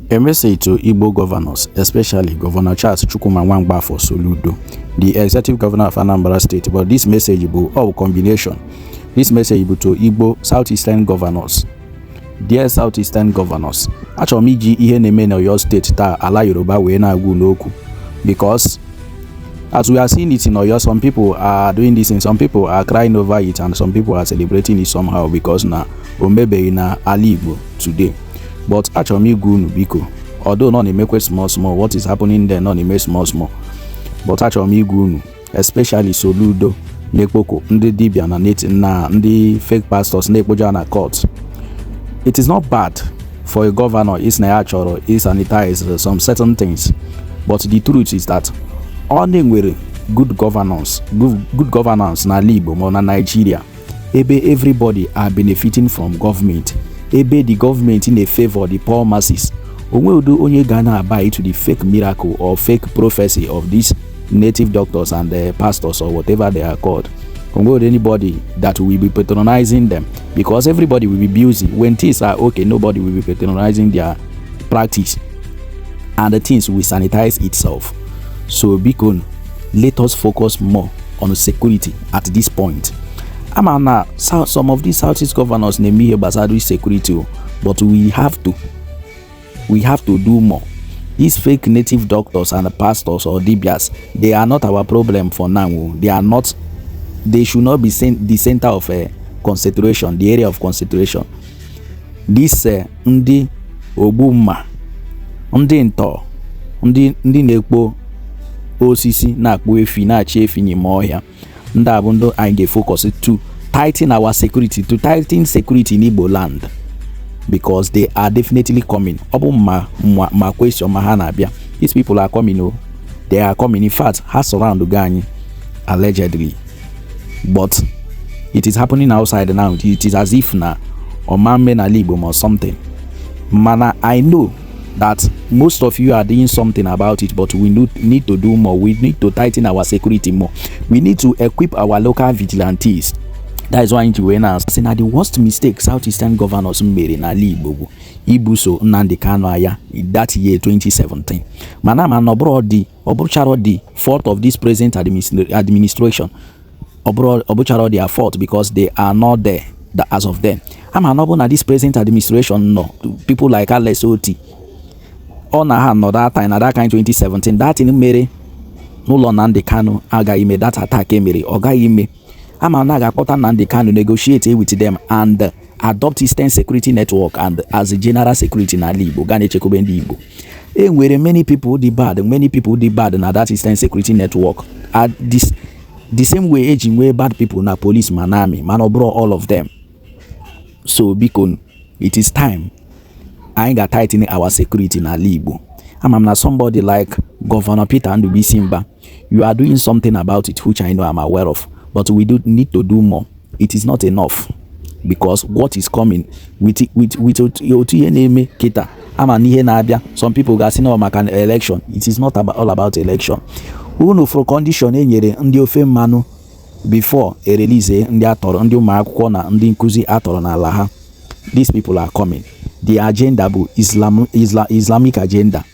A message to Igbo governors, especially Governor Charles Chukwuma Nwangbafor Soludo, the executive governor of Anambra State. But this message bụ all combination. This message bụ to Igbo Southeastern governors. Dear Southeastern governors, achọrọ m iji ihe na-eme na Oyo State taa, ala Yoruba, wee na-agwa unu okwu, because as we are seeing it in Oyo, some people are doing this and some people are crying over it and some people are celebrating it somehow, because na o mebeghị na ala Igbo today. But achọrọ m igwa unu, biko, although nọ na-emekwe small small, what is happening there nọ na-eme small small, but achọrọ m igwa unu, especially Soludo na-ekpoko ndị dibịa na na ndị fake pastors na-ekpoja na court. It is not bad for a governor is na ya chọrọ sanitize some certain things, but the truth is that ọ na-enwere good governance, good governance n'ala Igbo ma na Nigeria, ebe everybody are benefiting from government, ebe the government na-favor the poor masses, onwe udo onye ga na-buy to the fake miracle or fake prophecy of these native doctors and the pastors or whatever they are called. Onwe anybody that will be patronizing them, because everybody will be busy. When things are okay, nobody will be patronizing their practice and the things will sanitize itself. So biko, let us focus more on security at this point. Ama na some of these Southeast governors na-eme ihe gbasara security o, but we have to do more. These fake native doctors and pastors or dibias, they are not our problem for now o. They are not, they should not be the center of consideration, the area of consideration. This ndị ogbu mma, ndị ntọ, ndị na-ekpo osisi, na-akpụ efi, na-achị efi n'ime ọhịa, ndị a bụ ndị anyị ga-efocus to tighten our security, to tighten security in Igbo land, because they are definitely coming. Ọ bụ ma question ma ha na-abịa. These people are coming o. They are coming. In fact, ha surround go anyị allegedly, but it is happening outside now. It is as if na ọma mme n'ala Igbo ma something. Mana I know that most of you are doing something about it, but we need to do more. We need to tighten our security more. We need to equip our local vigilantes. That is why nji wee na-asị na the worst mistake Southeastern governors mere n'ala Igbo bụ ibuso Nnamdi Kanu agha that year 2017. Mana ma na ọ bụrụchara the fault of this present administration, ọ bụchara their fault, because they are not there as of then. Ama na ọ bụ na this present administration nọ, people like Alex Otti, ọ na ha nọ that time, na that kind 2017, that thing mere n'ụlọ Nnamdi Kanu agaghị ime. That attack emere, ọ gaghị ime. Ama na a ga-akpọta Nnamdi Kanu, negotiate with them and adopt Eastern Security Network and as a general security n'ala Igbo ga na-echekwube ndị Igbo. E nwere many people dị bad, many people dị bad na that Eastern Security Network, at this the same way eji nwee bad people na police ma na army, mana ọ bụrụ all of them. So biko, it is time anyị ga-tighten our security n'ala Igbo. Ama m na somebody like Governor Peter Ndubuisi Mba, you are doing something about it, which I know, I'm aware of, but we do need to do more. It is not enough, because what is coming with otu ihe na-eme kịta, ama na ihe na-abịa, some people ga-asị na ọ maka election. It is not about, all about election. Unu fụrụ condition e nyere ndị ofe mmanụ before e release ndị atọrọ, ndị ụmụ akwụkwọ na ndị nkụzi atọrọ n'ala ha. These people are coming. The agenda bụ Islamic agenda,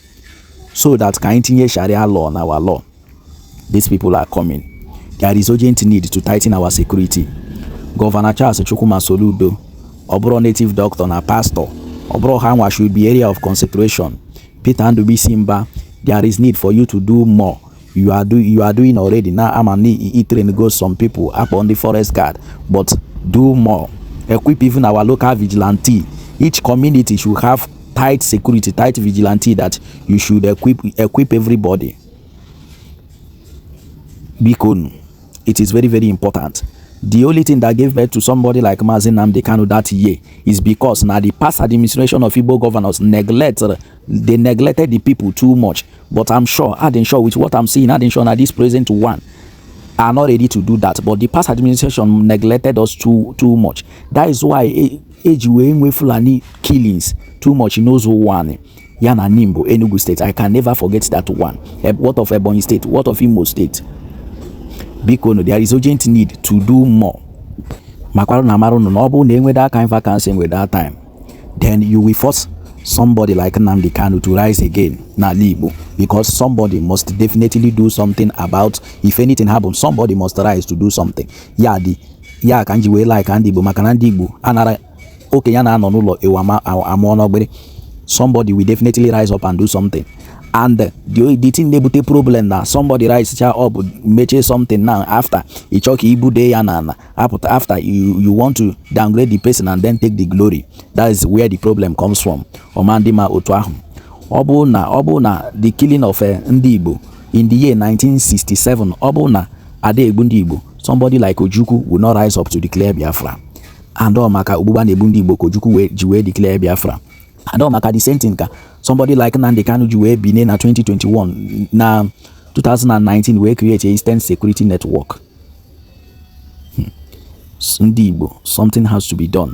so that ka anyị tinye Sharia law na our law. These people are coming. There is urgent need to tighten our security. Governor Charles Chukwuma Soludo, ọ bụrụ native doctor na pastor, ọ bụrụ ha nwa should be area of concentration. Peter Ndubuisi Mba, there is need for you to do more. You are doing already now. Ama na i train go some people akpọ ndị forest guard, but do more. Equip even our local vigilante. Each community should have tight security, tight vigilante that you should equip everybody. Biko, it is very, very important. The only thing that gave birth to somebody like Mazi Nnamdi Kanu that year is because na the past administration of Igbo governors neglect they neglected the people too much. But I'm sure, I'm sure with what I'm seeing, I'm sure na this present one are not ready to do that. But the past administration neglected us too much. That is why eji wee nwee Fulani killings too much in Uzo-Uwani ya na Nimbo, Enugu State. I can never forget that one. What of Ebonyi State? What of Imo State? Biko no, there is urgent need to do more. Makwara na amarụ na ọ bụrụ na enwe that kind vacancy enwe that time, then you will force Somebody like Nnamdi Kanu to rise again n'ala Igbo, because somebody must definitely do something about. If anything happen, somebody must rise to do something. Ya dị ya ka m ji wee like ndị Igbo, maka na ndị Igbo anara okenye na-anọ n'ụlọ ewu amụọ n'ọgbịrị. Somebody will definitely rise up and do something. And the thing na-ebute problem na somebody rise cha up, mechie something now, after ị chọọ ka ibude ya na ana apụta, after you want to downgrade the person and then take the glory. That is where the problem comes from. Ọma ndị ma otu ahụ, ọ bụ na the killing of ndị Igbo in the year 1967, ọ bụ na ada egbu ndị Igbo, somebody like Ojukwu will not rise up to declare Biafra. And ọ maka ogbugba na-egbu ndị Igbo ka Ojukwu wee ji wee declare Biafra. And ọ maka the same thing ka somebody like Nnamdi Kanu ji wee bine na 2021, na 2019, wee create a Eastern Security Network. Ndị Igbo, something has to be done.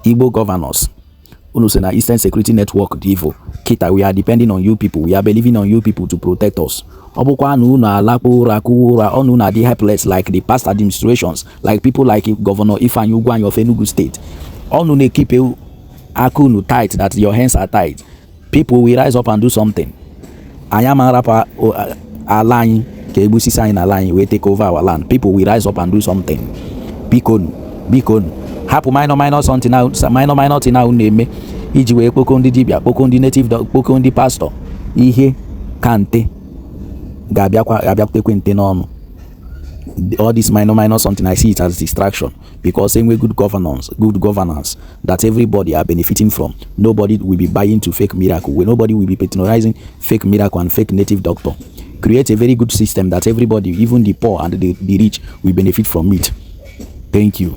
Igbo governors, unu sị na Eastern Security Network dị evil. Kita we are depending on you people, we are believing on you people to protect us. Ọ bụkwa na unu alakpu ụra, kụwa ụra ọnụ, unu adị helpless like the past administrations, like people like Governor Ifeanyi Ugwuanyi of Enugu State. Ọnụ na-ekeep aka unu tight, that your hands are tight. People will rise up and do something. Anyị ama nrapụ ala anyị ka egbusisi anyị n'ala anyị wee take over our land. People will rise up and do something. Bikonu, bikonu, hapụ minor minor something ahụ, minor minor thing ahụ na-eme iji wee kpoko ndị dibịa, kpoko ndị native doctor, kpoko ndị pastọ. Ihe ka nte ga-abịakwa, abịakwutekwe nte n'ọnụ. All this minor minor something, I see it as distraction, because enwe good governance that everybody are benefiting from, nobody will be buying to fake miracle, where nobody will be patronizing fake miracle and fake native doctor. Create a very good system that everybody, even the poor and the rich, will benefit from it. Thank you.